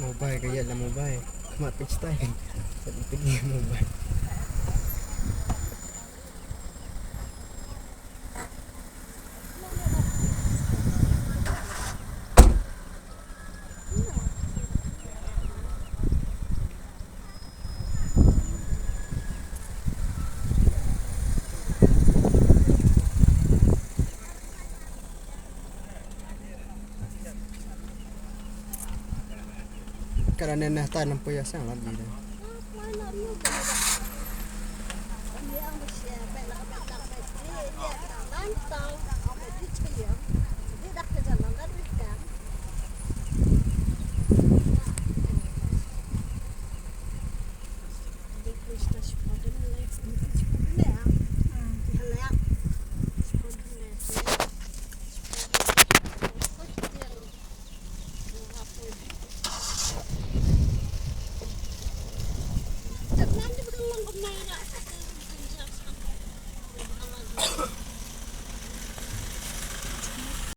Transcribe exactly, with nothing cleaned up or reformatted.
Mobile ka ïa la mobile. Khmat pek style. Sat pek ïa mobile. Ka da ne na ta nam pu ïa sang la bi da.